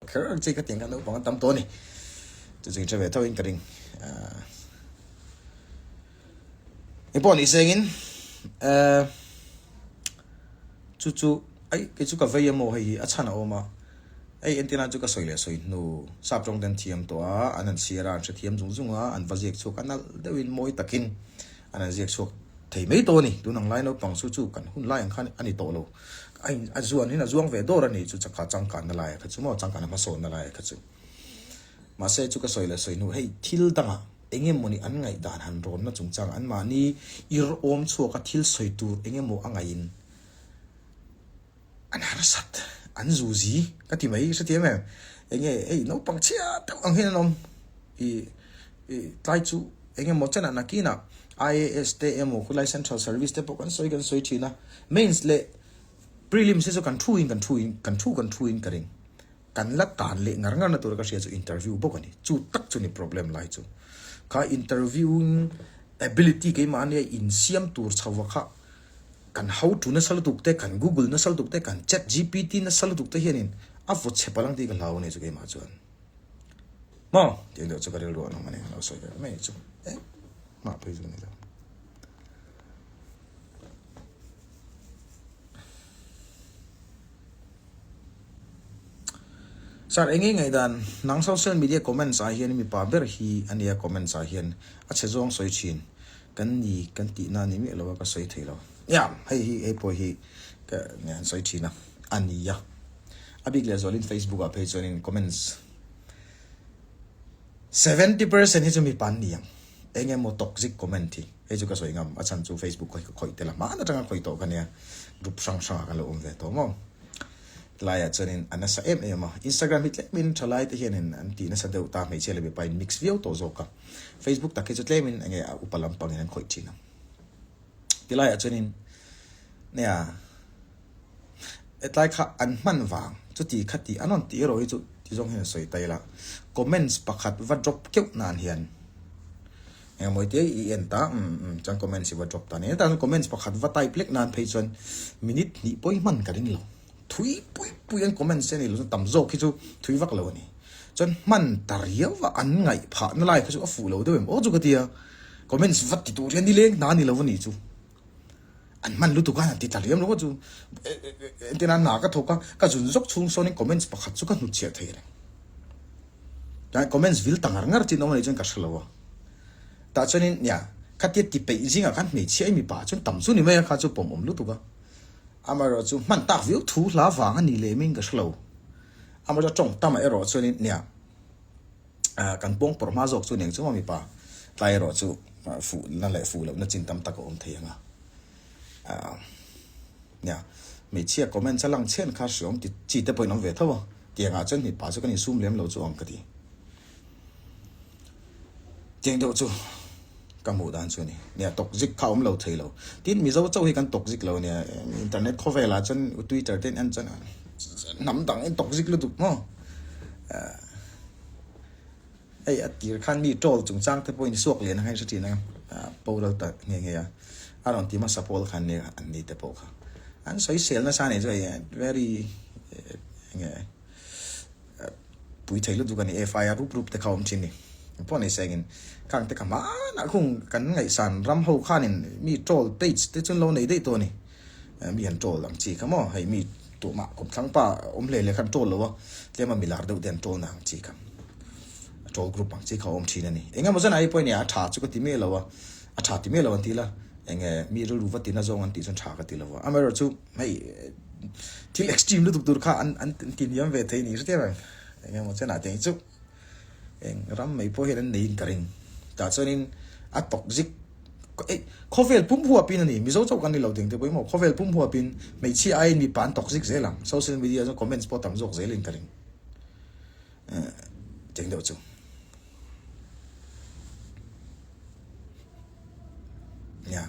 Kher ang chi ka tiang kha naupang an tam tawh a ni. Chu chu inhre ve tho in ka ring. Engpawh ni sengin chu chu ai kei chu ka vei emaw hei hi a chhan a awm a. Hei entirna chu ka sawi leh sawi hnu sap tawng te an thiam tawh a, an han chhiar a, an hrethiam zung zung a, an va ziak chhuak a nalh deuhin mawi takin an han ziak chhuak thei mai tawh a ni. Tun ang lai naupang chu chu kan hun lai ang khan a ni tawh lo. A in a zuan in a zuang ve dawr a ni chu chakha changkanna lai kha chu maw changkanna hmasawnna lai kha chu. Mahse chu ka sawi leh sawi hnu hei thil dangah eng emawni an ngaihdan han rawnna chungchang an mahni ir awm chhuak a thil sawi tur eng emaw a ngaihin an harsat an zuzi ka ti mai hrethiam em enge hei naupang chhia deuh ang hian an awm i i tlai chu eng emaw chenah nakinah IAS te emaw khulai central service te pawh kan sawi kan sawi thin a, mains leh prelims hi chu kan thu in kan thu in kan thu kan thu in ka ring. Kan la tan leh ngar ngar na tura ka hria chu interview bawk a ni. Chu tak chu ni problem lai chu. Kha interviewing ability keimah ania insiam tur chho kha kan how to nasa lutuk te, kan google nasa lutuk te, kan chat gpt nasa lutuk te hianin a vaw chhe palang tih ka hlau a ni chu keimah chuan. Maw? Tih deuh chu ka rilru an awm a ni, ka lo sawi ve mai chu. Eh, mah phei chu ni lo. Sir, eng nge ngaihdan nang social media comments ah hian mipa ber hi ania comments ah hian a chhe zawng sawi thin kan ni kan tihna ni miah lo a ka sawi thei lo. Ya, hei hi hei pawh hi ka han sawi thin a ania. A bik leh zualin Facebook ah phei chuanin comments 70% hi chu mipa an ni ang. Eng emaw toxic comment hi hei chu ka sawi ngam a chhan chu Facebook hi ka khawih tel a hmaan atanga khawih tawh ka nia group hrang hrang ah ka lo awm ve tawh maw. Tlaiah chuanin a nasa em em a Instagram hi tlemin thalai te hianin an tih nasa deuh ta hmeichhia leh mipa in mix viau tawh zawk a Facebook tak hi chu tlemin enge a upa lampangin an khawih thin a. Tilaiah chuanin nia Hetlai kha an hman vang chuti kha tih an rawn tih erawh hi chu ti zawng hian sawi ta ila comments pakhat va drop keuh nan hian engemaw tia i en ta umm umm chuan comments hi va drop ta nen tan comments pakhat va type lek nan phei chuan minute hnih pawh hi hman ka ring lo thui pui pui an comments te a ni lo chuan tam zawk hi chu thui vak lo a ni chuan hman ta riau a an ngaih phah na lai kha chu a fuh lo deuh em aw chu ka tia comments va ti tur hian nileng hna a ni lo a ni chu. An hman lutuk a, an ti ta riam lo chu. Entirna hna ka thawk a, ka zun zawk chhung sawnin comments pakhat chu ka hnutchhiah thei reng. Tlai comments vil ta ngar ngar chin awm a nih chuan ka hre lo a. Tah chuanin nia, khatia ti peih zingah khan hmeichhia i mipa chuan tam chu ni mai a, kha chu pawmawm lutuk a. Amaherawh chu hman tak viau thu hla vang a ni lemin ka hre lo. Amaherawh tawng tamah erawh chuanin nia, Kan pawng pawrh hma zawk chu eng chu maw mipa tlai erawh chu fuhna leh fuh lohna chin tam tak a awm thei ang a. Nia, hmeichhia comments a lang chhian kha hreawm ti chi te pawhin awm ve tho a, tiangah chuan mipa chu kan insum lem lo chu ang ka ti. Tiang deuh chu ka hmuh dan chu a ni. Nia, toxic kha a awm lo thei lo. Tin, Mizo chauh hi kan toxic lo a nia, internet khawvelah chuan Twitter te in en chuan hnam dang in toxic lutuk maw. Hei a tir khan mi troll chungchang te pawhin suak lian ang hian hre thin a, boral ta nghe nghe a, a rawn ti hmasa pawl khan nia an ni te pawh kha an sawi sel nasa a nih chu hei very enge pui thei lutuk a ni FIR rup rup te kha awm thin ni pawh ni se engin khang te kha hmanah khung kan ngaihsan ram ho khanin mi troll page te chu an lo nei daih tawh a ni. Mi an troll ang chi kha maw, hei mi tumah kawmthlang pa awm hle hle kha an troll lo a, tlema mi lar deuh te an troll na ang chi kha, troll group ang chi kha a awm thin a ni. Eng emaw zan ai pawhin a tha chu ka ti miah lo a, a tha ti miah lo an ti la, eng e mi rilru va tina zawng an tih chuan tha ka ti lo a, amaherawh chu hei thil extreme lutuk tur kha an an ti hniam ve thei ni hre reng, eng emaw chenah te hi chu eng ram mai pawh hian an neiin ka ring. Tah chuanin a toxic Khawvel pum huapin a ni, Mizo chauh kan ni lo ding te pawh hi maw, khawvel pum huapin hmeichhia aiin mipa an tawk zik zel ang, social media chuan comments pawh tam zawk zelin ka ring cheng deuh chu. Nia.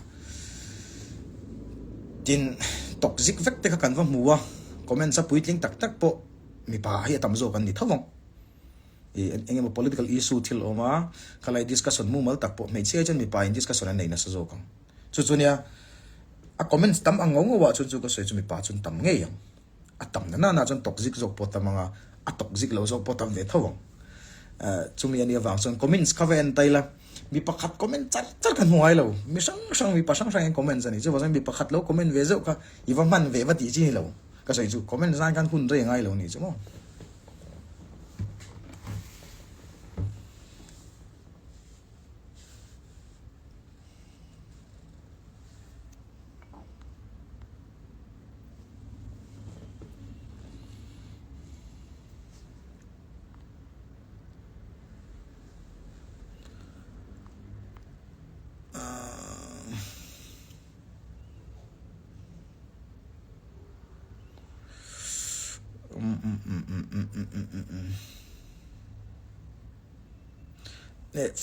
Tin, tawk zik vek te kha kan va hmu a, comments a puitling tak tak pawh mipa hi a tam zawk an ni tho vang. I eng emaw political issue thil awm a, khalai discussion mumal tak pawh hmeichhia chuan mipa in discussion an nei nasa zawk ang. Chu chu nia a comments tam ang ngau ngau ah chuan chu ka sawi chu mipa chuan tam ngei ang. A tam na na na chuan toxic zawk pawh tam ang a, A toxic lo zawk pawh tam ve tho ang. Chumi a nih avang chuan comments kha va en ta ila, mi pakhat comment char char kha hmu ngai lo. Mi hrang hrang, mipa hrang hrang hian comments a ni. Chuvang chuan mi pakhat lo comment ve zeuh kha i va hman ve va tih chi ni lo. Ka sawi chu comment zan khan hun rei a ngai lo ni chu maw.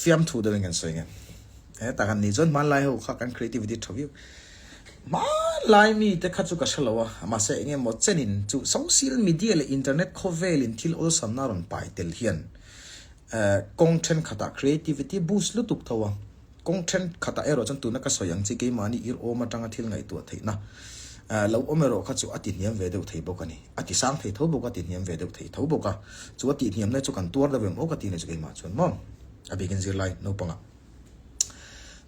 Fiamthu deuhin kan sawi nge. He tak an nih chuan hmanlai ho kha kan creativity tha viau. Hmanlai mite kha chu ka hre lo a, mahse eng emaw chenin chu social media leh internet khawvelin thil awlsamna rawn pai tel hian kawng thenkhatah creativity boost lutuk tho a. Kawng thenkhatah erawh chuan tuna ka sawi ang chi keimahni ir awm atanga thil ngaihtuah theihna lo awm erawh kha chu a tihniam ve deuh thei bawk a ni. A ti sang thei tho bawk a, tihniam ve deuh thei tho bawk a. Chu a tihniamna chu kan tuar deuh em aw ka tih ni chu keimah chuan maw a bikin zirlai naupangah.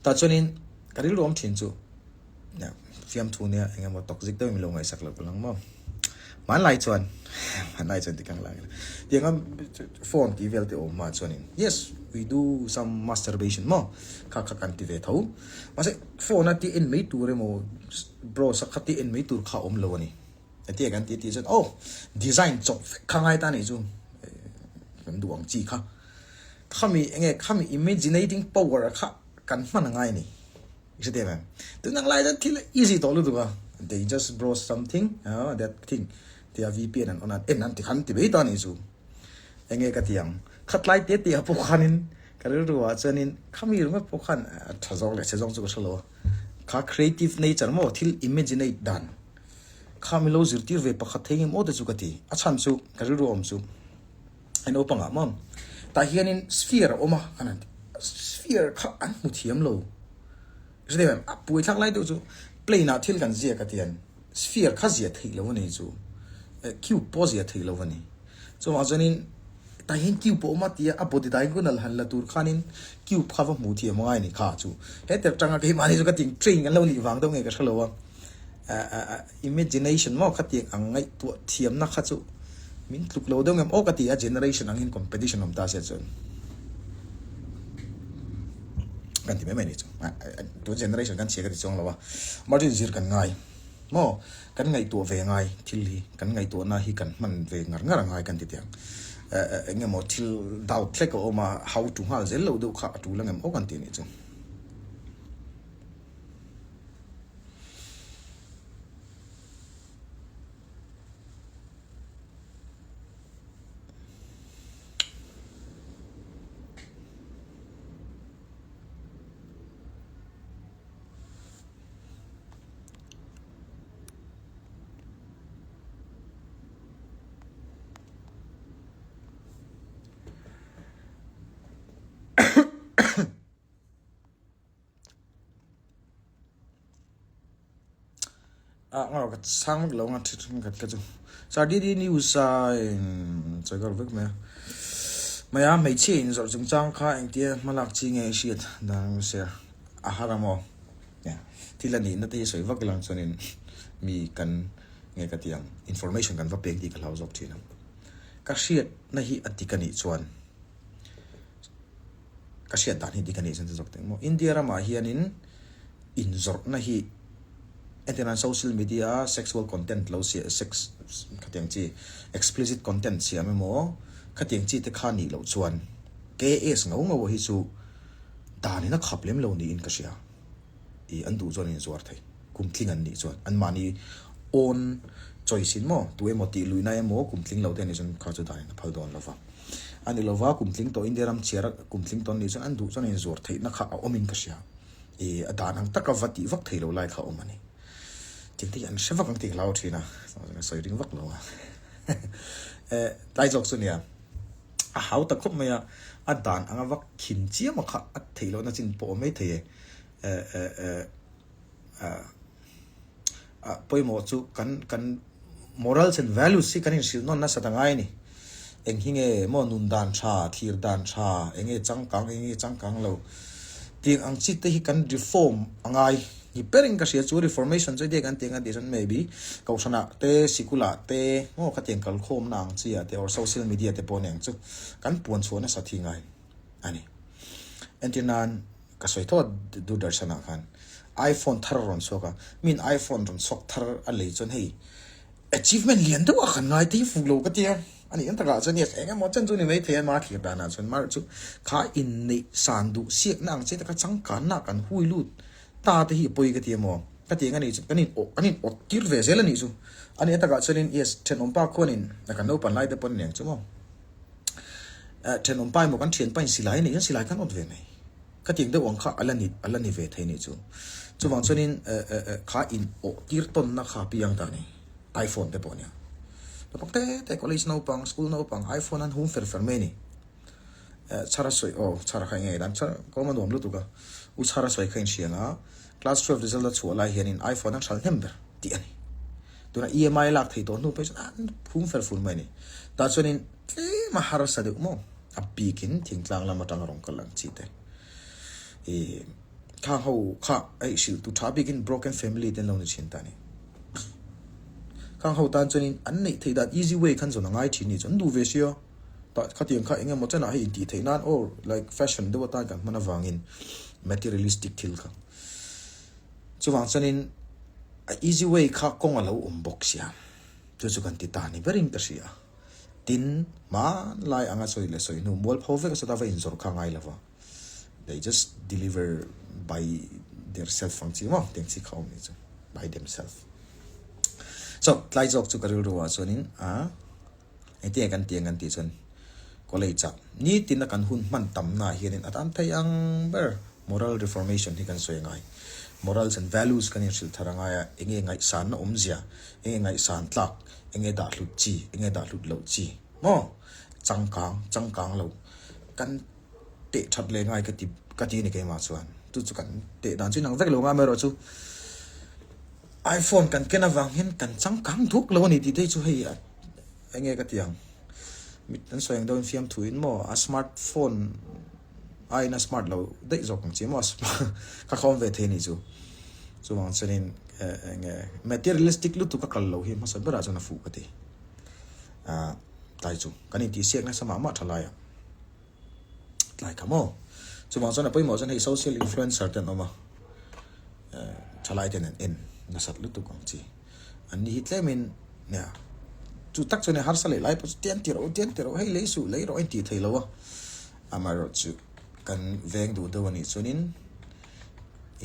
Tah chuanin ka rilru awm thin chu fiamthu nia eng emaw toxic deuhin min lo ngaihsak loh ka lang maw. Hmanlai chuan hmanlai chuan ti kang lang ila tianga phone tih vel te awm hma chuanin yes we do some masturbation maw kha kha kan ti ve tho. Mahse phone a ti en mai tur emaw browse a kha ti en mai tur kha awm lo a ni. Hetia kan ti tih chuan oh design chawp vek kha ngai ta nih chu kan duh ang chi kha khami enge khami imaginating power kha kan hman a ngai a ni i hre em tun ang lai chuan thil easy tawh lutuk a they just browse something ah that thing tia V_P_N an on a en an ti khan ti mai ta nih chu enge ka ti ang khatlai te te ah pawh khanin ka rilru ah chuanin khami ringawt pawh khan a tha zawk leh chhe zawng chu ka hre lo a kha creative nature maw thil imaginate dan Kha mi lo zirtir ve pakhat thei ngem aw te chu ka ti. A chhan chu ka rilru awm chu a naupangah maw tah hianin sphere a awm a an han ti. Sphere kha an hmu thiam lo. Hre em a puaithlak lai deuh chu plane ah thil kan ziak a tian sphere kha ziah theih lo a ni chu cube pawh ziah theih lo a ni. Chuvang chuanin tah hian cube a awm a tia a body diagonal han la tur khanin cube kha va hmu thiam angai a ni kha chu. Heter tanga keimahni chu ka ting train kan lo nih vang deuh nge ka hre lo a. Imagination maw kha tiang ang ngaihtuah thiamna kha chu min tluk lo deuh ngem aw ka ti a generation ang hian competition awm ta sia chuan kan ti mai mai ni chu tun generation kan chhia ka ti chuang lo a margin zir kan ngai maw kan ngaihtuah ve ngai thil hi kan ngaihtuahna hi kan hman ve ngar ngar a ngai kan ti tiang eng emaw thil doubt hlek a awm a how to nghal zel lo deuh kha a tul angem aw kan ti nih chu. Ah ngawr ka chhang vek lo nga thi thenkhat kha chu sir DD news a in sawi kar vek mai a mai a hmeichhia in zawrh chungchang kha engtia hmalak chi nge i hriat dan ang sia a har a maw thil a nihna te hi sawi vak ilang chuanin mi kan nge ka tih ang information kan va pek tih ka hlau zawk thin ang ka hriatna hi a dik a nih chuan. Ka hriat dan hi dik a nih chuan zawk teh maw. India ramah hianin inzawrhna hi entir nan social media a sexual content lo siah sex khatiang chi explicit content siam emaw khatiang chi te kha nih loh chuan KS ngau ngau hi chu danin a khap lem lo niin ka hria. I an duh chuan an inzuar thei. Kum tling an nih chuan an mahni own choice in maw tu emaw tih luihna emaw kum tling lo te an nih chuan kha chu dan in a phal dawn lo va. A ni lova kum tling tawh India ram chhiar a kum tling tawh an nih chuan an duh chuan an inzuar theihna kha a awm in ka hria. I a dan ang taka va tih vak thei lo lai kha a awm a ni. Thil te hi an hre vak ang tih ka hlau thin a, ka sawi ring vak lo a. Tlai zawk chu nia. A hau ta khawp mai a, a dan anga vak khin chiam a kha a theih lohna chin pawh a awm mai thei e. Pawimawh chu kan kan morals and values hi kan inhrilh nawn nasa ta ngai a ni. Eng hi nge maw nun dan tha, thlir dan tha, eng nge changkang, eng nge changkang lo tiang ang chi te hi kan reform a ngai ni berin ka hria. Chu reformation chu hetiang kan ti ang a tih chuan maybe kohhranah te, sikulah te maw khatiang kalkhawmna ang chi ah te or social media te pawh aniang chu kan puan chhuah nasat hi ngai a ni. Entir nan ka sawi tho a Doordarshan ah khan iPhone thar a rawn chhuak a, miin iPhone rawn chhuak thar a lei chuan hei Achievement lian deuh a kan ngai te hi fuh lo ka tia. A nih ang takah chuan yes eng emaw chen chu ni maithei a, ma thlir danah chuan mar chu kha inneih san duh siakna ang che taka changkanna kan hui lut ta te hi a pawi ka ti emaw ka ti ang a nih chu kan in awh kan in awt tir ve zel a nih chu. A nih ang takah chuanin yes thenawmpa khuanin a kan naupan lai te pawn a ni ang chu maw eh thenawmpa emaw kan thianpa in silai a neih chuan silai khan awt ve mai. Ka tiang deuh ang kha a la ni a la ni ve thei nih chu. Chuvang chuanin eh eh eh kha in awh tir tawnna kha piang ta ni. iPhone te pawh nia. Naupang te te college naupang, school naupang iPhone an hum fer fer mai ni. Eh chhara sawi aw chhara kha eng nge dan chhara kawm a nuam lutuk a. U chhara sawi kha inhriang a class 12 result a chhuah lai hianin iPhone an hral hnem ber tih a ni. Tuna EMI lak thei tawh hnu phei chuan an hum fer fur mai ni. Tah chuanin tlem a harsa deuh maw? A bikin thingtlang lam atanga rawn kal ang chi te i khang ho kha hei hrilh tu tha bikin broken family te an lo ni thin ta ni. Khang ho tan chuanin an neih theih dan easy way khan zawn a ngai thin ni chu an duh ve sia tah khatiang kha eng emaw chanah hei intih theih nan or like fashion deuh atan kan hman avangin materialistic thil kha chuvang chuanin a easy way kha kawng a lo awm bawk sia chu chu kan ti ta ni berin ka hria. Tin, hmanlai anga sawi leh sawi hnu mualpho vek a sawta va inzawrh kha a ngai lo va, they just deliver by their self ang chi maw tiang chi kha awm ni chu, by themself. So, tlai zawk chu ka rilru ah chuanin a engtin nge kan ti ang kan tih chuan college ah nitin a kan hun hman tamna ah hianin a tam thei ang ber moral reformation hi kan sawi a ngai. Morals and values kan inhrilh thar a ngai a, enge ngaihsanna awmzia, enge ngaihsan tlak, Enge dah hlut chi, enge dah hlut loh chi maw? Changkang, changkang lo kan teh that leh ngai ka ti ka ti a ni keimah chuan. Chu chu kan teh dan chu inang vek lo nga amaherawhchu iPhone kan ken avang hian kan changkang duk lo a ni tih te hi chu hei enge ka ti ang. Mit an sawi ang deuhin fiamthuin maw a smart phone aiin a smart lo daih zawk ang chi maw ka khawm ve thei a nih chu. Chuvang chuanin eng nge materialistic lutuk a kal lo hi hmasa berah chuan a fuh ka ti. Ah tlai chu kan intihsiak nasa mah mah tha lai a tlai kha maw. Chuvang chuan a pawimawh chuan hei social influencer te an awm a thalai ten an en nasat lutuk ang chi. An ni hi tlemin nia chu tak chuan harsa leh lai pawh chu tian ti rawh u tian ti rawh u hei lei suh lei rawh a intih thei lo a amaherawhchu kan veng duh deuh a nih chuanin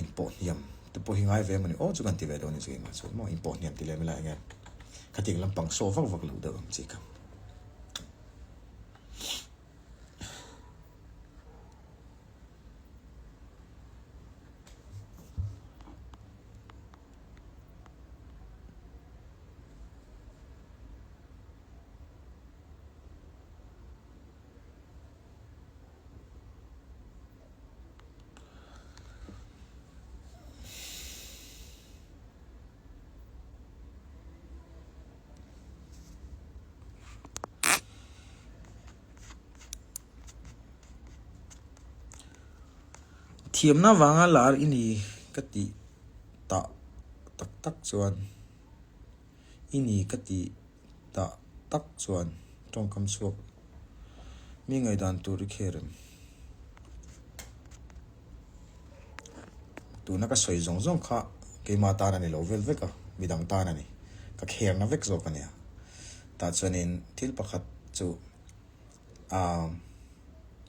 inpawh hniam te pawh hi ngai ve emaw ni aw chu kan ti ve dawn a ni chu engmah chuan maw inpawh hniam ti lem ila enge khatiang lampang saw vak vak lo deuh ang chi kha. Thiamna vanga lar i ni ka tih tah tak tak chuan i ni ka tih tah tak chuan tawngkam chhuak mi ngaihdan tur i kher em? Tuna ka sawi zawng zawng kha keimah tan a ni lo vel vek a, midang tan a ni. Ka kherna vek zawk a nia. Tah chuanin thil pakhat chu aaa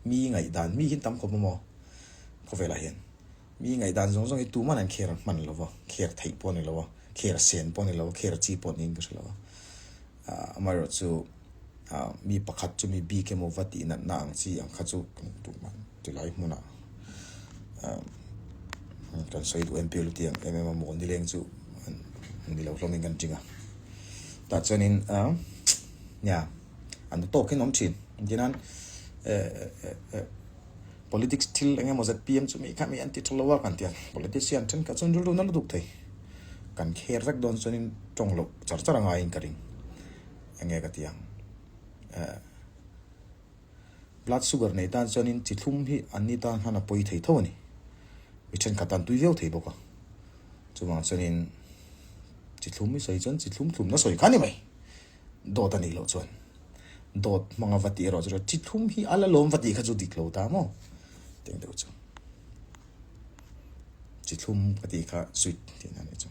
mi ngaihdan mi hi an tam khawp a maw khawvelah hian mi ngaihdan zawng zawng hi tuman an kher hman lo va, kher theih pawh a ni lo a, kher sen pawh a ni lo a, kher chi pawh niin ka hre lo a. Amaherawhchu mi pakhat chu mi bik emaw va tih natna ang chi ang kha chu tilai hmunah kan sawi duh em pial tih ang em em a mawl nileng chu ni lo hlawmin kan ting a. Tah chuanin nia an tawkin awm thin engtinan politics thil eng emaw zpm chu mi kha mi an ti tha lo a kan ti a politician thenkhat chuan rilru na lutuk thei kan kher vek dawn chuanin tawng loh char char a ngaiin ka ring eng nge ka ti ang eh. Blood sugar nei tan chuanin chi thlum hi anni tan khan a pawi thei tho a ni. Mi thenkhat tan tui viau thei bawk a. Chuvang chuanin chi thlum i sawi chuan chi thlum thlumna sawi kha a ni mai. Dawt a nih loh chuan dawt hmanga va tih erawh chu chi thlum hi a la lawm va tih kha chu dik lo ta maw? Teng deuh chu. Chi thlum ka tih kha sweet tihna a nih chu.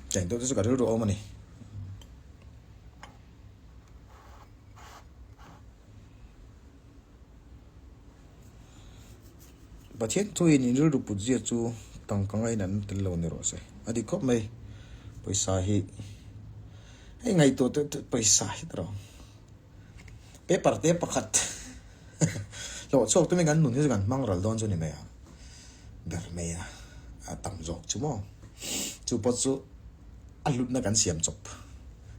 Cheng deuh te chu ka rilru awm a ni. Pathian thuin in rilru put zia chu tangka ngaiin an tel lo ni rawh se. A dik khawp mai. Pawisa hi hei ngaihtuah teh teh pawisa hi ta rawh. Paper te pakhat hlawh chhuak tumin kan nun hi chu kan hmang ral dawn chu ni mai a. Ber mai a a tam zawk chu maw. Chu pawh chu a hlutna kan siam chawp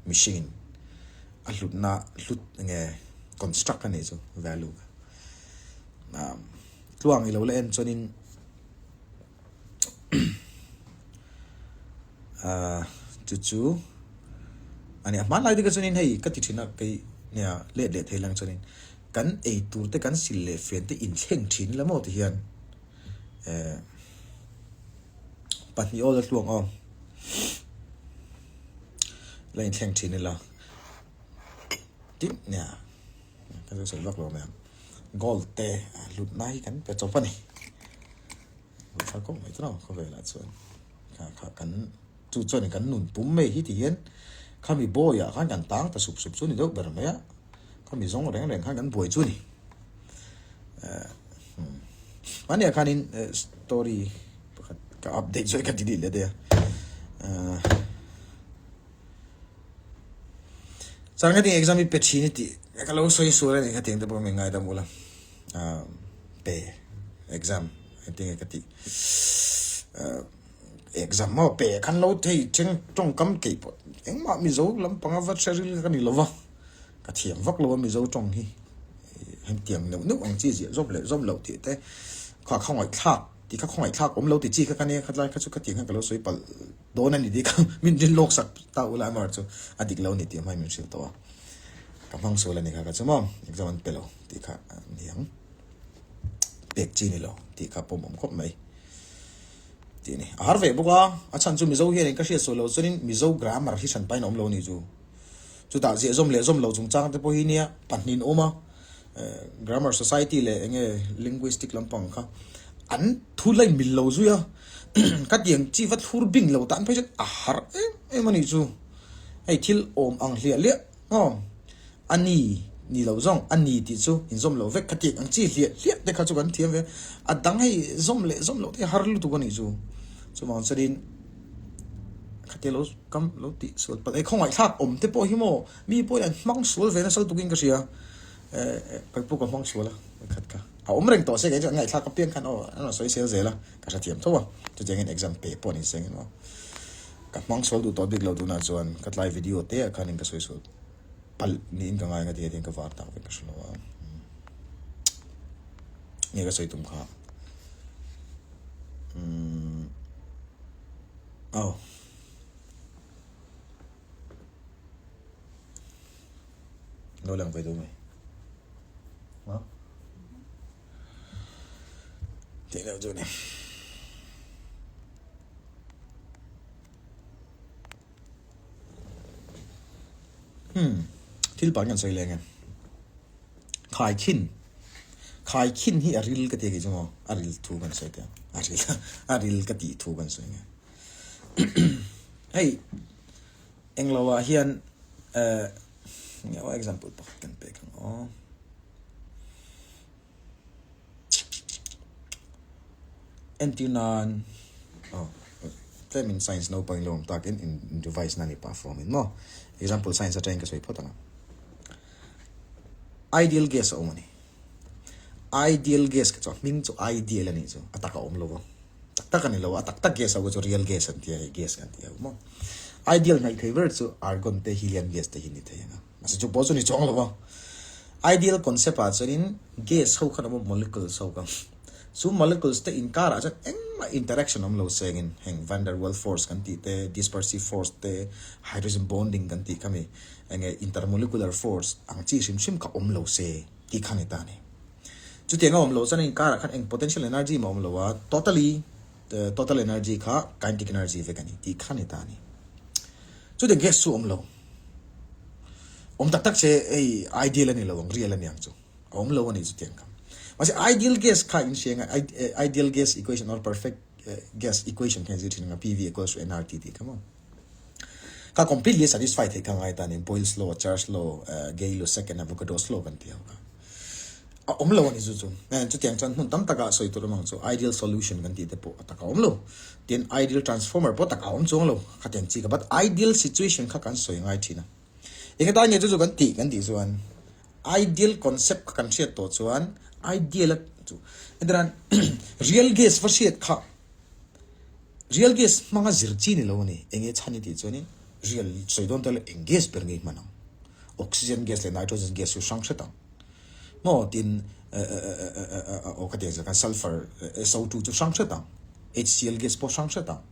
mihringin. A hlutna hlut nge construct a nih chu value kha. Tluang i lo la en chuanin chu chu a nia hmanlai te kha chuanin hei ka ti thin a kei nia let leh thei lang chuanin kan ei tur te kan sil leh fen te inthleng thin ila maw ti hian pahnih awl a tluang aw. La inthleng thin ila tin nia ka chu sawi vak lo mai ang gold te hlutna hi kan pe chawp a ni tha khawp mai tawh khawvelah chuan kha kha kan chu chuan kan nun pum mai hi ti hian khami bawiah khan kan tang ta sup sup chu ni deuh ber mai a khami zawng reng reng khan kan buai chu a ni mahniah khanin story Pakhat ka update zawih ka delete leh daih a. Chuan ka ting exam hi pe thin i tih ka lo sawi sual a ni kha tiang te pawh min ngaidam ula. Pe exam engtin nge ka tih exam maw pe khan lo thei thleng tawngkam keih pawh engmah Mizo lampanga va hre ril ka ni lova ka thiam vak lo a Mizo tawng hi hengtiang neuh neuh ang chi ziah zawm leh zawm loh tih te kha khawngaihthlak Ti kha khawngaih thlak awm lo ti chi kha ka nia khatlai kha chu ka tih khan ka lo sawi palh dawn a ni tih kha min rin lawk sak ta ula amar chu a dik lo a ni tih hmai min hrilh tawh a ka hmang sual a ni kha ka chu maw exam an pe lo tih kha a ni ang pek chi ni lo tih kha pawm awm khawp mai tih a ni a har ve bawk a a chhan chu mizo hian in ka hriat sual lo chuanin mizo grammar hi hran pahin a awm lo a ni chu chutah ziah zawm leh zawm lo chungchang te pawh hi nia pahnih awm a. Grammar Society leh eng nge Linguistic lampang kha an thu la inmil lo zui a, ka tiang chi va thlur bing lo tan phei chuan a harh em em a nih chu. Hei thil awm ang hliah hliah aw a ni ni lo zawng a ni tih chu inzawm lo vek ka tiang ang chi hliah hliah te kha chu kan thiam ve a dang hei zawm leh zawm loh te har lutuk a nih chu. Chuvang chuanin khatia lo kam lo tih sual palh hei khawngaihthlak awm te pawh hi maw Mi pawhin an hmang sual ve nasa lutukin ka hria. Kei pawh ka hmang sual a, khat kha. A awm reng tawh se kei chu an ngaihthlak apiang khan aw an rawn sawi sel zel a, ka hrethiam tho a. Chutiangin exam pe pawh ni sengin aw. Ka hmang sual duh tawh bik lo tunah chuan ka tlai video te ah khanin ka sawi sual palh niin ka ngai ang a ti a, ka var tak vek ka hre lo a. Nge ka sawi tum kha. Umm aw. Lo lang ve duh mai. Ha? Tih deuh chu ni. Hmm. Thil pan kan sawi leng em. Khai khin. Khai khin hi a ril ka ti kei chu maw. A ril thu kan sawi te. A ril a ril ka tih thu kan sawi nge. Hei Englo ah hian eh nge aw example pakhat kan pek ang aw. Entir nan aw tlemin science naupang ilo awm takin in revise na ni pah form in maw. Example science atangin ka sawi phawt ang a. Ideal gas a awm a ni. Ideal gas kha chu a hming chu ideal a nih chu a tak a awm lo a. Tak tak a ni lo a, a tak tak gas ho kha chu real gas an ti a, hei gas kan ti ho maw. Ideal hnaih thei ber chu argon te helium gas te hi ni thei ang a. Mahse chu pawh chu ni chuang lo a. Ideal concept ah chuanin gas ho khan awm a molecules ho kha. Chu molecules te inkarah chuan engmah interaction awm lo sengin heng van der Waals force kan tih te, dispersive force te, hydrogen bonding kan tih kha mi enge intermolecular force ang chi hrim hrim kha awm lo se tih kha ni ta a ni. Chutiang a awm loh chuan inkarah khan eng potential energy mah awm lo a, totally total energy kha kinetic energy vek a ni tih kha ni ta a ni. Chutiang gas chu awm lo. Awm tak tak se hei ideal a ni lo ang, real a ni ang chu. A awm lo a ni chutiang kha. Mahse ideal gas kha in hria anga ideal gas equation or perfect gas equation kha in zir thin anga PV equals to nRT tih kha maw. Kha completely satisfy theih kha ngai ta a ni Boyle's law, Charles law, Gay-Lussac and Avogadro's law kan tih ho kha. A awm lo a ni chu chu. Chutiang chuan hmun tam takah sawi tur awm ang chu ideal solution kan tih te pawh a taka awm lo. Tin ideal transformer pawh taka awm chuang lo khatiang chi kha but ideal situation kha kan sawi ngai thin a. Eng atan nge chu chu kan tih kan tih chuan ideal concept kha kan hriat tawh chuan ideal a chu entirnan real gas va hriat kha real gas hmanga zir chi ni lo a ni. Eng nge chhan i tih chuanin real sawi dawn tel eng gas ber nge i hman ang oxygen gas leh nitrogen gas chu hrang hret ang maw tin aw ka tih ang khan sulphur SO2 chu hrang hret ang HCl gas pawh hrang hret ang.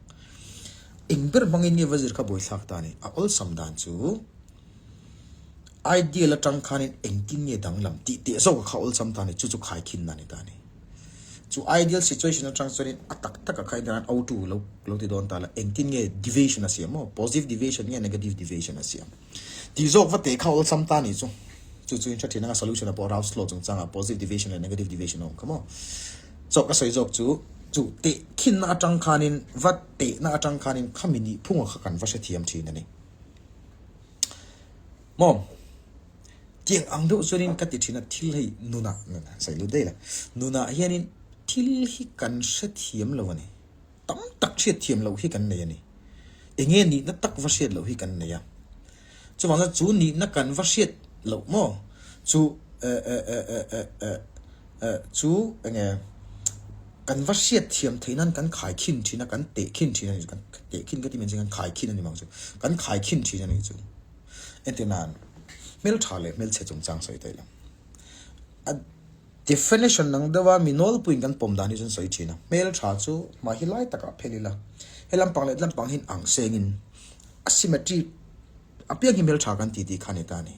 Eng ber hmangin nge va zir kha buaithlak ta a ni? A awlsam dan chu ideal atang khanin engtin nge danglam tih teh zawk a kha awlsam ta a ni, chu chu khaikhinna a ni ta a ni. Chu ideal situation atang chuanin a tak taka kha indan O two lo lo ti dawn ta la, engtin nge deviation a siam maw? Positive deviation nge negative deviation a siam? Tih zawk va teh kha awlsam ta a ni chu. Chu chu in hre thin anga solution ah pawh Raoult's law chungchangah positive deviation leh negative deviation a awm kha maw? Chaw ka sawi zawk chu, chu tehkhinna atang khanin va tehna atang khanin khami nih phunga kha kan va hrethiam thin a ni. Maw? Tiang ang deuh chuanin ka ti thin a, thil hei nunah, nunah sawi lut daih la, nunah hianin thil hi kan hrethiam lo a ni. Tam tak hriatthiam loh hi kan nei a ni. Enge nihna tak va hriat loh hi kan nei a. Chuvang chuan chu nihna kan va hriat loh maw? Chu eh eh eh eh eh eh eh chu enge kan va hriat thiam theih nan kan khaikhin thin a, kan tehkhin thin a ni chu. Kan tehkhin ka ti mai chu kan khaikhin a ni mang chu. Kan khaikhin thin a ni chu. Entirnan, hmeltha leh hmelchhe chungchang sawi ta ila. A Definition ang deuha mi nawlpuiin kan pawm dan hi chuan sawi thin a, hmel tha chu hmai hi lai takah phel ila, he lampang leh lampang hian ang sengin a symmetry apiang hi hmel tha kan ti tih kha a ni ta a ni.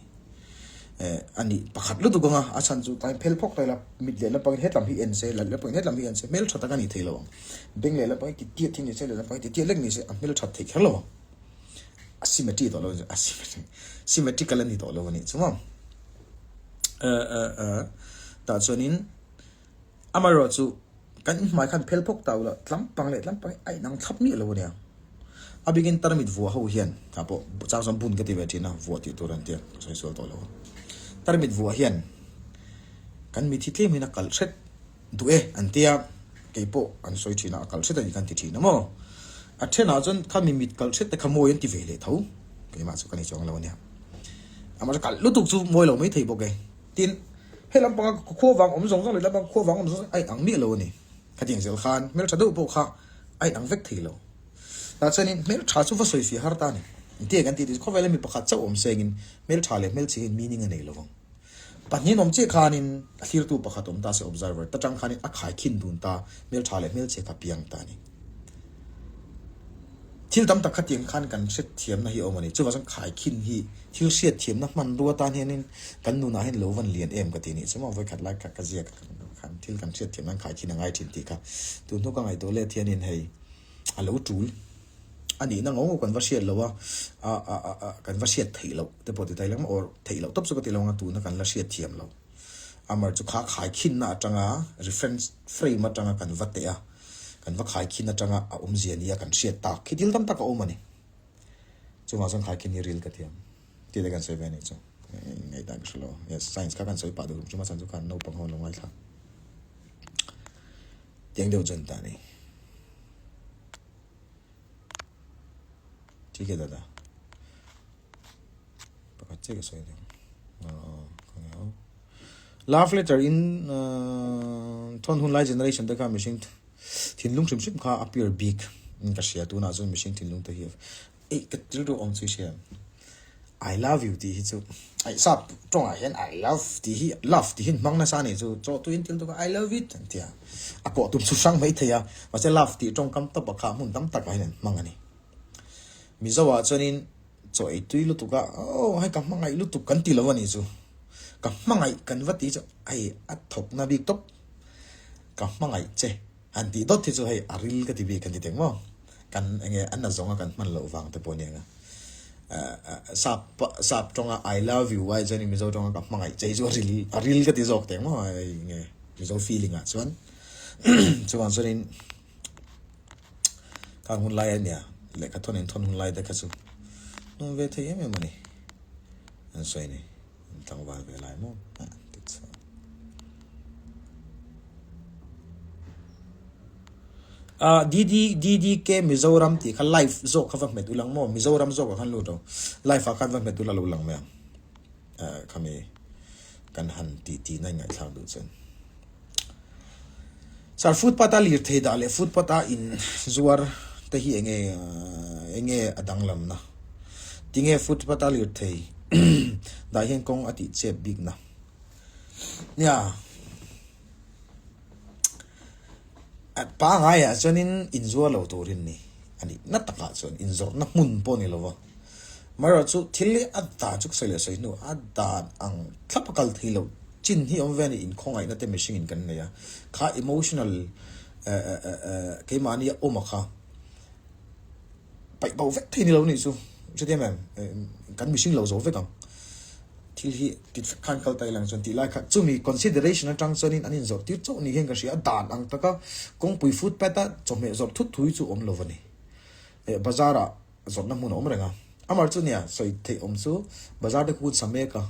Eh, a ni pakhat lutuk anga a chhan chu tain phel phawk ta ila, mit leh lampangin hetlam hi en se, lal lampangin hetlam hi en se, hmel tha tak a ni thei lo ang. Beng leh lampangin ti tiat hi ni se, leh lampangin ti tiat lek ni se, a hmel that thei kher lo ang. A symmetry tawh lo a ni, a symmetry, symmetrical a ni tawh lo a nih chu maw. Tah chuanin amaherawh chu kan inhmai khan phel phawk ta ula tlampang leh tlampang hi a inang thlap miah lo ania. A bikin tarmit vuah ho hian tah pawh chang chuan bun ka ti ve thin a, vuah tih tur an tia ka sawi sual tawh lo a. Tarmit vuah hian kan mit hi tlem in a kalh hret duh e an tia, kei pawh an sawi thin a, a kalh hret a ni khan ti thin a maw. A thenah chuan khami mit kalh hret te kha mawi an ti ve leh tho, keimah chu ka ni chuang lo ania. Amah chu kalh lutuk chu mawi lo mai thei bawk e. Tin, he lampanga khua vang awm zawng zawng leh lampanga khua vang awm zawng zawng a inang miah lo a ni. Khatiang zel khan hmeltha deuh pawh kha a inang vek thei lo. Tah chuanin hmeltha chu va sawi fih har ta a ni. Engtin nge kan tih tih chu khawvela mi pakhat chauh awm sengin hmeltha leh hmelchhe hian meaning a nei lo vang. Pahnihin awm chiah khanin a thlirtu pakhat awm ta se observer ta tang khanin a khaikhin dun ta hmeltha leh hmelchhe kha piang ta a ni. Thil tam tak khatiang khan kan hriatthiamna hi a awm a ni. Chuvang chuan khaikhin hi thil hriatthiamna hmanrua tan hianin kan nunah hian lo van lian em ka ti nih chu maw vawikhat lai kha ka ziak khan thil kan hriatthiam nan khaikhin a ngai thin tih kha tun hnu ka ngaihtuah let hianin hei a lo tul a nihna ngawh ngawh kan va hriat loh a a a a kan va hriat theih loh te pawh ti ta ila or theih loh tawp chu ka ti lo ang a tuna kan la hriatthiam loh. Amar chu kha khaikhinna atanga reference frame atanga kan va teh a, kan va khaikhin atanga a awmzia nia kan hriat tak khi thil tam tak a awm a ni. Chuvang chuan khaikhin hi ril ka thiam tih te kan sawi ve a nih chu. Ngaihdan ka hre lo. Yes, science kha kan sawi pah duh hrim a chhan chu khan naupang ho an lo ngaithla. Tiang deuh chuan ta a ni. Thik e dada. Pakhat chiah ka sawi deuh. Love letter in thawn hun lai generation te kha mihring thinlung hrim hrim kha a pure bik in ka hria tunah chuan mihring thinlung te hi. Ei ka rilru awm chu i hria em? I love you tih hi chu ai sap tawngah hian I love tih hi love tih hi an hmang nasa a nih chu chaw tuiin thil tuk a I love it an ti a, a kawh tum chu hrang mai thei a mahse love tih tawngkam tawpah kha hmun tam takah hian an hmang a ni. Mizo ah chuanin chaw ei tui lutuk a aw hei ka hmangaih lutuk kan ti lo a nih chu ka hmangaih kan va tih chu hei a thawkna bik tawp ka hmangaih che. Han tih dawt hi chu hei a ril ka ti bik kan ti teng maw? Kan enge an na zawnga kan hman loh vang te pawh aniang a. Sap sap tawnga I love you ai chuan Mizo tawnga ka hmangaih che hi chu a ril a ril ka ti zawk teng maw hei enge Mizo feeling ah chuan chuvang chuanin khang hun lai ania lehkha thawn inthawn hun lai te kha chu nuam ve thei em em a ni an sawi ni. An tlangval ve lai maw? Ah, ti chuan. Ah, DD, DDK Mizoram tih kha live zawk kha va hmet ulang maw? Mizoram zawk ah khan lut lo. Live ah khan va hmet ula lo lang mai ang. Ah, khami kan han ti ti na in ngaihthlak duh chuan. Sir, footpath a lirthei dah leh footpath a in zuar te hi enge enge a danglamna? Tinge footpath a lirthei dah hian kawng a tih chep bikna? Nia, pangaiah chuanin inzuar lo turin ni a nih na takah chuan inzawrhna hmun pawh ni lova. Amaherawh chu thil hi a dan chu ka sawi leh sawi hnu a dan ang thlap a kal thei loh chin hi awm ve a ni inkhawngaihna te mihring in kan nei a kha emotional keimahni a awm a kha paih bo vek thei ni lo nih chu hrethiam em kan mihring lo zo vek ang thil hi tit vek khan kal ta ilang chuan tih lai kha chumi consideration atang chuanin an inzawrh tir chauh ni hian ka hria a dan ang taka kawngpui footpath a chawhmeh zawrh thut thui chu awm lo a ni bazar ah Zawrhna hmun a awm reng a. Amar chu nia, sawi theih awm chu bazar te khu sa mek a,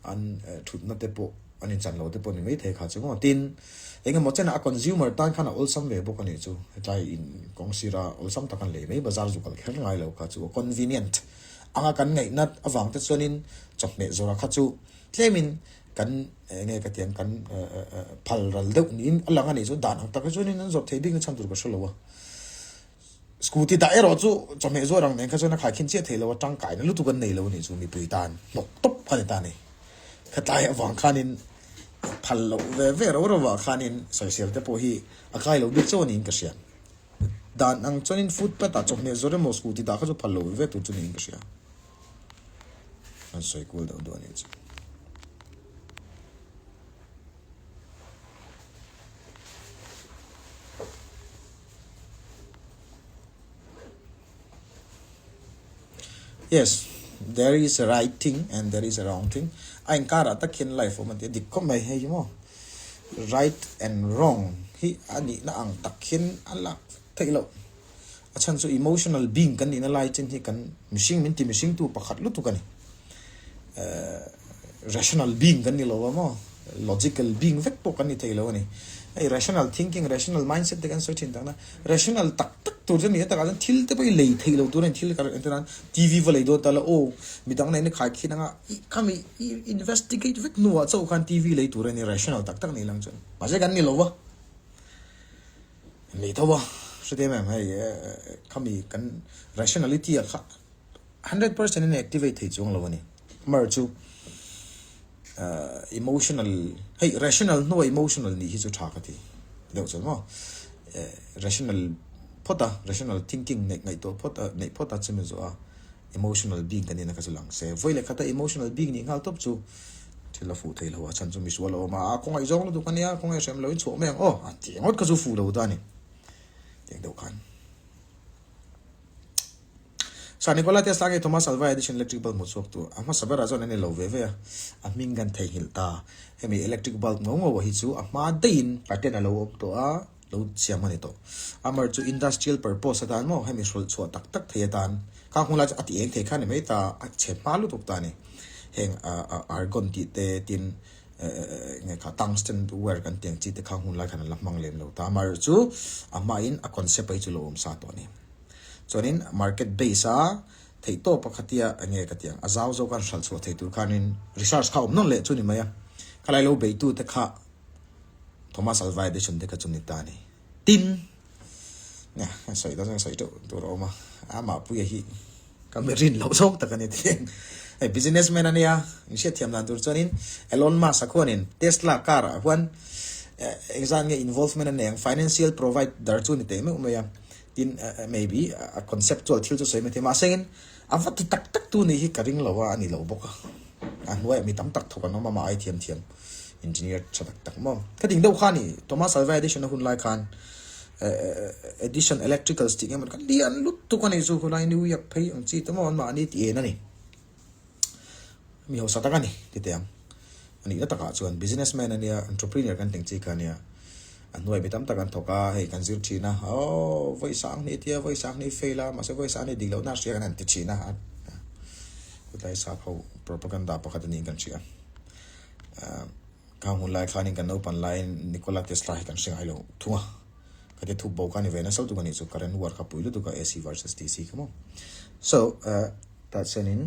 an thutna te pawh an inchan lo te pawh ni mai thei kha chu maw. Tin, eng emaw chenah a consumer tan khan a awlsam ve bawk a nih chu. Hetlai in kawng sira awlsam tak an lei mai bazar zu kal kher ngai lo kha chu a convenient anga kan ngaihna avang te chuanin chawhmeh zawrha kha chu tlemin kan eng nge ka ti ang kan phal ral deuh niin a lang a nih chu. Dan ang tak hi chuanin an zawrh thei bik na chhan tur ka hre lo a. Scooty dah erawh chu chawhmeh zuar ang nen kha chuan a khaikhin chiah thei lo a, tangkaina lutuk an nei lo a nih chu mipui tan hnawk tawp kha ni ta a ni. Khatlai avang khanin phal loh ve ve ro ro ah khanin sawisel te pawh hi a kai lo bik chauh a niin ka hria. Dan ang chuanin footpath ah chawhmeh zuar emaw scooty dah kha chu phal lo ve ve tur chu niin ka hria. An sawi kual deuh duh a nih chu. Yes, there is a right thing and there is a wrong thing. A inkarah tak hian life awm a ti a, dik khawp mai hei hi maw. Right and wrong hi a nihna ang tak hian a lak theih loh. A chhan chu emotional being kan nihna lai chin hi kan mihring min ti mihringtu pakhat lutuk a ni. Rational being kan ni lo a maw? Logical being vek pawh kan ni thei lo a ni. Hei rational thinking, rational mindset te kan sawi thin takna. Rational tak tak tur chu a ni a takah chuan thil te pawh i lei theih lo tur a ni. Thil ka entir nan TV va lei dawn ta la aw midang nen i khai khin anga i khami i investigate vek hnuah chauh khan TV lei tur a ni rational tak tak ni lang chuan. Mahse kan ni lo va. Lei tho a hrethiam em hei khami kan rationality ah kha 100% in activate thei chuang lo a ni. Mar chu emotional hei rational hnua emotional nih hi chu tha ka ti deuh chuan maw. Rational phawt a rational thinking neih ngaihtuah phawt a neih phawt a chumi zawh a emotional being kan nihna kha chu lang se. Vawi leh khata emotional being nih nghal tawp chu thil a fuh thei lo a chhan chu misual a awm a a khawngaih zawng lutuk a nia khawngaih hrem lo in chhuah mai ang aw a ti ngawt kha chu fuh lo ta a ni tiang deuh khan. Sir Nikola Tesla nge Thomas Alva Edison electric bulb hmuh chhuak tu a hmasa berah chuan an ni lo ve ve a, a hming kan theihnghilh ta. Hemi electric bulb ngo ngo hi chu a hma daihin patent a lo awm tawh a, lo siam a ni tawh. Amar chu industrial purpose atan maw hemi hrawlh chhuah tak tak thei atan khang hun lai chu a ti eng thei kha ni mai ta, a chhe hma lutuk ta a ni. Heng argon tih te tin nge kha tungsten wire kan tih ang chi te khang hun lai khan an la hmang lem lo ta. Amar chu a hmain a concept a hi chu lo awm sa tawh a ni. Chuanin market base a theih tawp a khatia enge ka ti ang a zau zawk a hralh chhuah thei tur khanin research kha awm nawn leh chu ni mai a, khalai lo beitu te kha Thomas Alva Edison te kha chu ni ta a ni. Tin, nia sawi dawn chuan sawi teuh tur a awm a, amah puia hi. Ka mi rin loh zawk tak a ni tih hei businessman a nia in hriatthiam dan tur chuanin Elon Musk a khuanin Tesla car ah huan engzat nge involvement a nei ang financial provider chu a ni teh meuh mai a tin maybe a conceptual thil chu sawi mai thei mahse engin a va ti tak tak tu nih hi ka ring lo a a ni lo bawk a a hnuaiah mi tam tak thawk an awm a mah ai thiam thiam engineer tha tak tak maw ka ding deuh kha a ni Thomas Alva Edison a hun lai khan Edison Electricals tih nge maw kha lian lutuk a ni chu khawlai New York phei ang chi te maw an mahni tih en a ni mi hausa tak a ni ti teh ang a nihna takah chuan business man a nia entrepreneur kan tih ang chi kha a nia a hnuai mi tam tak an thawk a hei kan zir thin a aw vawi sang hnih tia vawi sang hnih fail a mahse vawi sang hnih dik lohna a hria kan han ti thin a khawtlai sap ho propaganda pakhat a niin kan hria. Khang hun lai khanin kan naupan laiin Nikola Tesla hi kan hre ngai lo thung a, ka ti thup bo kha ni ve nasa lutuk a nih chu, current war kha pui lutuk a AC versus DC kha maw. So, tah chuanin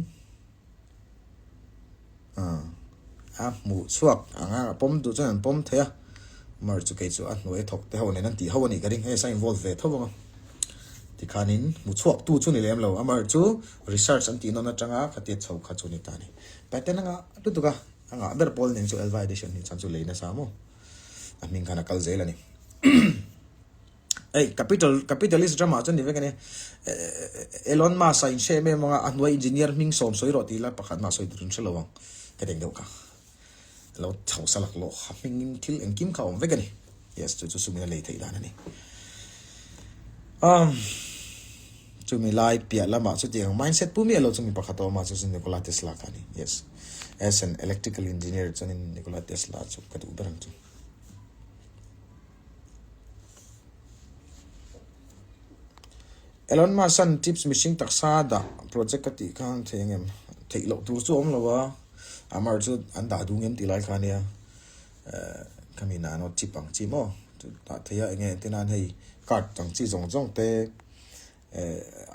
a hmuh chhuak ang a, a pawm duh chuan an pawm thei a, mar chu kei chu a hnuai thawk te ho nen an tih ho a nih ka ring, hei a involve ve tho ang a, tikhanin hmu chhuak tu chu ni lem lo, amar chu research an tih nawn atanga khatia chho kha chu ni ta a ni. Patent anga lutuk a. A ngah ber pawl nen chu Elva Edition hi chuan chu lei nasa maw? A hming khan a kal zel a ni. Ei, capital, capitalist ramah chuan ni vek a ni. Elon Musk a inhre em em ang a, a hnuai engineer hming sawm sawi rawh tih la pakhat mah sawi tur in hre lo ang. Ka deng deuh kha. Lo chho sa lak lawh kha hmingin thil engkim kha a awm vek a ni. Yes, chu chu sumin a lei theih dan a ni. Um, chumi lai piah lamah chutiang mindset pu miah lo chu mi pakhat a awm a, chu chu Nikola Tesla kha a ni. Yes, as an electrical engineer chuanin Nikola Tesla chu ka duh ber ang chu. Elon Musk-a'n chips mihring taksa dah project ka tih khan thei ang em? Theih loh tur chu a awm lo a, amar chu an dah duh ngem tih lai kha a nia. Khami nano chip ang chi maw chu dah thei a enge entir nan hei card ang chi zawng zawng te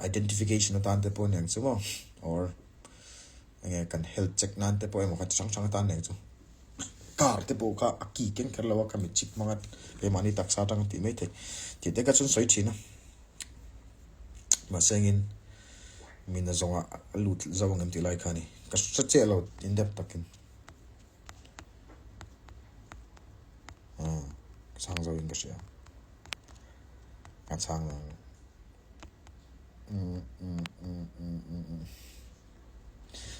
identification atan te pawh a ni ang chu maw or enge kan health check nan te pawh emaw kha chi hrang hrang atan a ni ang chu car te pawh kha a key keng kher lo a khami chip hmanga keimahni taksa atanga tih mai theih tih te kha chuan sawi thin a mahse engin mi nazawnga a lut zo ang em tih lai kha a ni ka hre chiah lo in depth takin. Aw ka chhang zo in ka hria ka chhang lo umm umm umm umm umm umm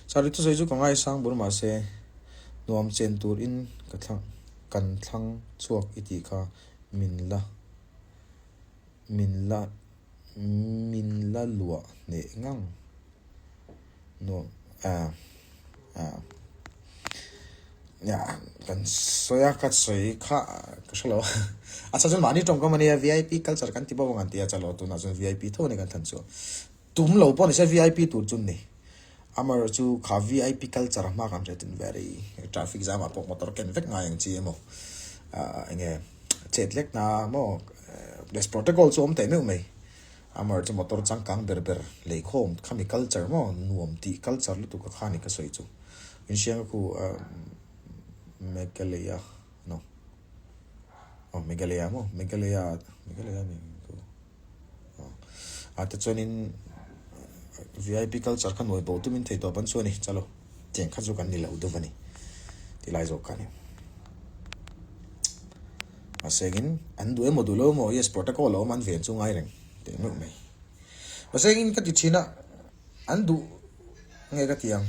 Sari thusawi chu ka ngaisang bur mahse nuam chen tur in ka thlang kan thlang chhuak i tih kha min la min la min la luah hneh ngang. Nuam ah ah ya kan sawi a ka sawi kha ka hre lo a chhan chuan mahni tawngkam a nia vip culture kan ti bawk ang an ti a chalo tunah chuan vip tho a ni kan thlan chu tum lo pawh ni se vip tur chu ni amaherawh chu kha vip culture a hma kan hriat in very traffic jam ah pawh motor ken vek ngai ang chi emaw ah enge chet lek na maw protocol chu awm teh meuh mai. Amar chu motor changkang ber ber leikhawm khami culture maw nuam tih culture lutuk a kha ni ka sawi chu. Inhriang a khu Meghalaya no aw Meghalaya maw Meghalaya Meghalaya ni khu aw a te chuanin vip culture kha nuai bo tumin thei tawp an chu a ni chalo tiang kha chu kan ni lo deuh a ni ti lai zawk kha a ni. Mahse engin an duh emaw duh lo emaw yes protocol a awm an ven chu ngai reng teh meuh mai. Mahse engin ka ti thin a an duh nge ka ti ang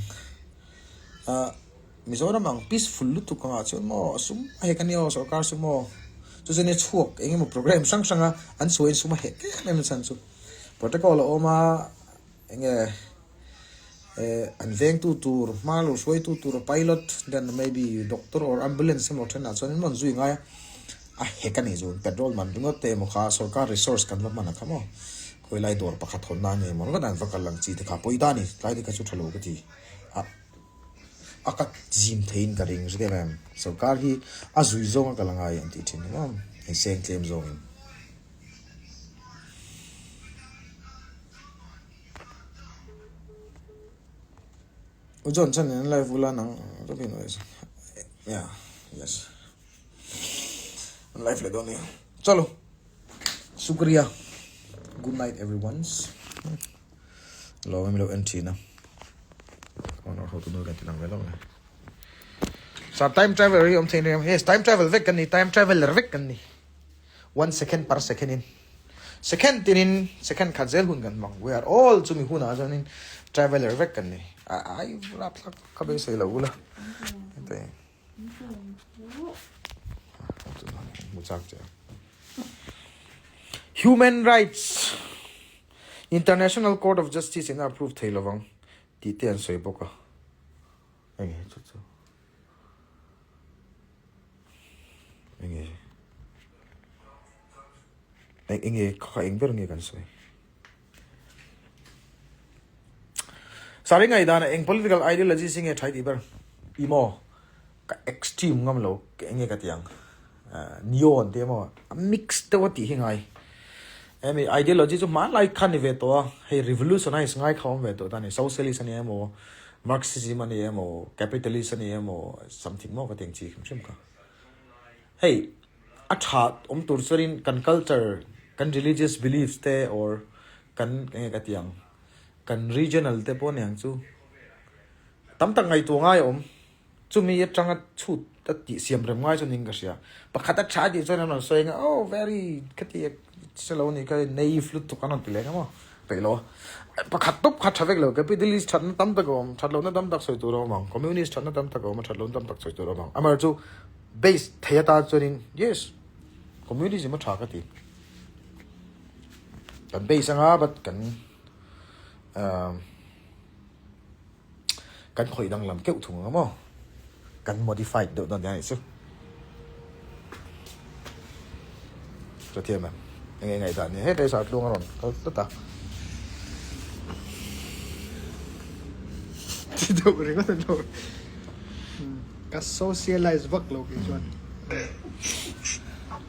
ah Mizoram ang peaceful lutuk angah chuan maw sum a hek a nia aw sorkar sum aw chu chuan nia chhuak eng emaw program hrang hrang a an chhuahin sum a hek em em chhan chu protocol a awm a eng nge. Eh an vengtu tur hma lo hruaitu tur pilot then maybe doctor or ambulance emaw thenah chuan in rawn zui ngai a a hek a nih chu petrol man ringawt te emaw kha sorkar resource kan va hman a kha maw khawilai dawr pakhat hawn na nge maw ringawt an va kal ang chi te kha pawi ta a ni tlai te kha chu tha lo ka ti a a ka zim theiin ka ring hre em em sorkar hi a zui zawng a kal angai an tih thin ni maw inseng tlem zawngin. U John chuan in live ula nang Robin yeah yes an live leh dawn nia chalo shukriya good night everyone's. Lawm em lo en thin a. Kawn hotu nu kan ti lang ve lo ne. Sir time travel hi awm thei ni yes time travel vek kan ni time traveler vek kan ni. One second per second in. Second tinin second khat zel hun kan hmang. We are all chumi hunah chuanin traveler vek kan ni. Ai rapthlak ka beisei lo ula. Hete. Hmu chak che. Human rights International Court of Justice in a approve thei lovang tih te an sawi bawk a. Enge chu chu. Enge enge kha eng ber nge kan sawi. Sari ngaihdan eng political ideology si nge thai tih ber i maw ka extreme ngam lo enge ka ti ang neon te maw a mix deuh a tih hi ngai emi ideology chu hmanlai khan ni ve tawh a hei revolutionize ngai kha awm ve tawh ta ni socialist a ni emaw marxism a ni emaw capitalist a ni emaw something maw ka ti ang chi hrim hrim kha hei A tha awm tur chuanin kan culture, kan religious beliefs te or kan eng nge ka ti ang, kan regional te pawh aniang chu tam tak ngaihtuah ngai a awm. Chumi atanga chhut a tih siam rem ngai chu niin ka hria. Pakhat a tha tih chuan an rawn sawi ang a, oh very khati hre lo anih kha naive lutuk an rawn ti leh ang emaw peih lo a. Pakhat tawp kha tha vek lo, capitalist thatna tam tak a awm, that lohna tam tak sawi tur a awm ang, communist thatna tam tak a awm a, that lohna tam tak sawi tur a awm ang. Amaherawhchu Base thei atan chuanin yes communism a tha ka ti. Kan base anga but kan uh, kan khawih danglam keuh thung anga maw. Kan modified deuh dawn nia chu. Hrethiam em? Enge ngaihdan ni hei sa tluang a rawn kal tlat a. Ti deuh ringawt an lo. Ka socialize vak lo kei chuan.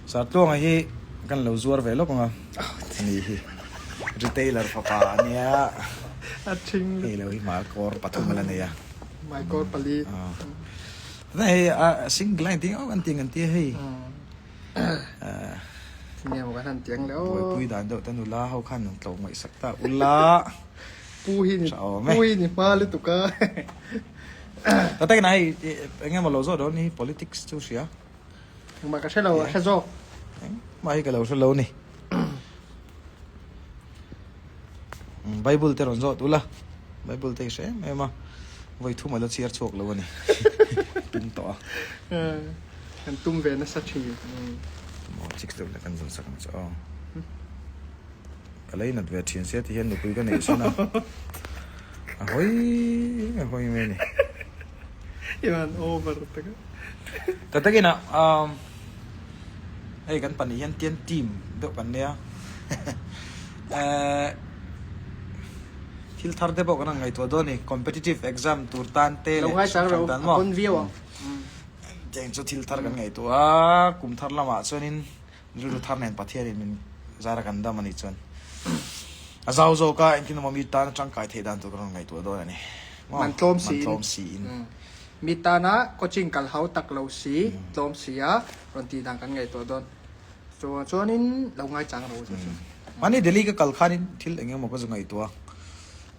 Sir Tluanga hi kan lo zuar ve lawk ang a. Ani hi retailer fapa a nia. A thing. Hei lo hi hmaikawr pathum a la nei a. Hmaikawr pali. Hei a single line ting an ting an tia hei. Nge maw kan han tiang le aw. Buaipui dan deuh te nula ho khan an tlo ngaihsak ta ula. Pu hi ni pu hi ni hma lutuk a. Ta takin a hei eng emaw lo zawh dawn hi politics chu hria. Engmah ka hre lo a hre zawk. Engmah hi ka lo hre lo ni. Bible te rawn zawt ula. Bible te i hre em em a. Vawi thum a la chhiar chhuak lo a ni. Tum tawh a. Kan tum ve nasa thin. Maw chicks deuh leh kan zawn sak ang che aw. Ka lei nat ve thin sia ti hian nupui ka neih san a. A hawi a hawi mai a ni. I van over tak a. Ta takin a hei kan pahnih hian tian team deuh kan nia. Eh thil thar te pawh kan han ngaihtuah dawn a ni. Competitive exam tur tan te leh Lo ngaisang hrang ro tan a maw. pawn viau ang. Tiang chu thil thar kan ngaihtuah a, kum thar lamah chuanin Rilru thar nen Pathianin min zar a kan dam a nih chuan a zau zawk a, engtin emaw mi tana tangkai theih dan tur kan rawn ngaihtuah dawn a ni. Maw? Man tlawm siin. Man tlawm siin. Mi tana coaching kal hau tak lo si, tlawm si a rawn tih dan kan ngaihtuah dawn. Chuan chuanin lo ngaichang ro chu chu. Mahni Delhi ka kal khanin thil eng emaw ka zu ngaihtuah a,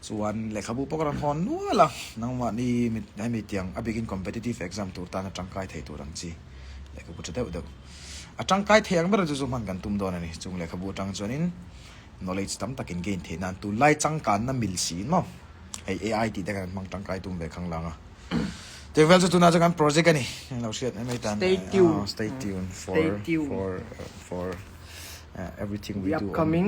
chuan lehkhabu pawh ka rawn hawn nual a, nangmahni hemi tiang a bikin competitive exam tur tana tangkai thei tur ang chi lehkhabu tha deuh deuh. A tangkai thei ang ber chu chu hman kan tum dawn a ni. Chung lehkhabu atang chuanin knowledge tam takin gain theih nan tunlai changkanna mil siin maw hei AI tih te khan hmang tangkai tum ve khang lang a. Tiang vel chu tunah chuan kan project a ni. Heng lo hriat mai mai tan. Stay tuned. Stay tuned for Stay tuned. for for everything we The do on upcoming.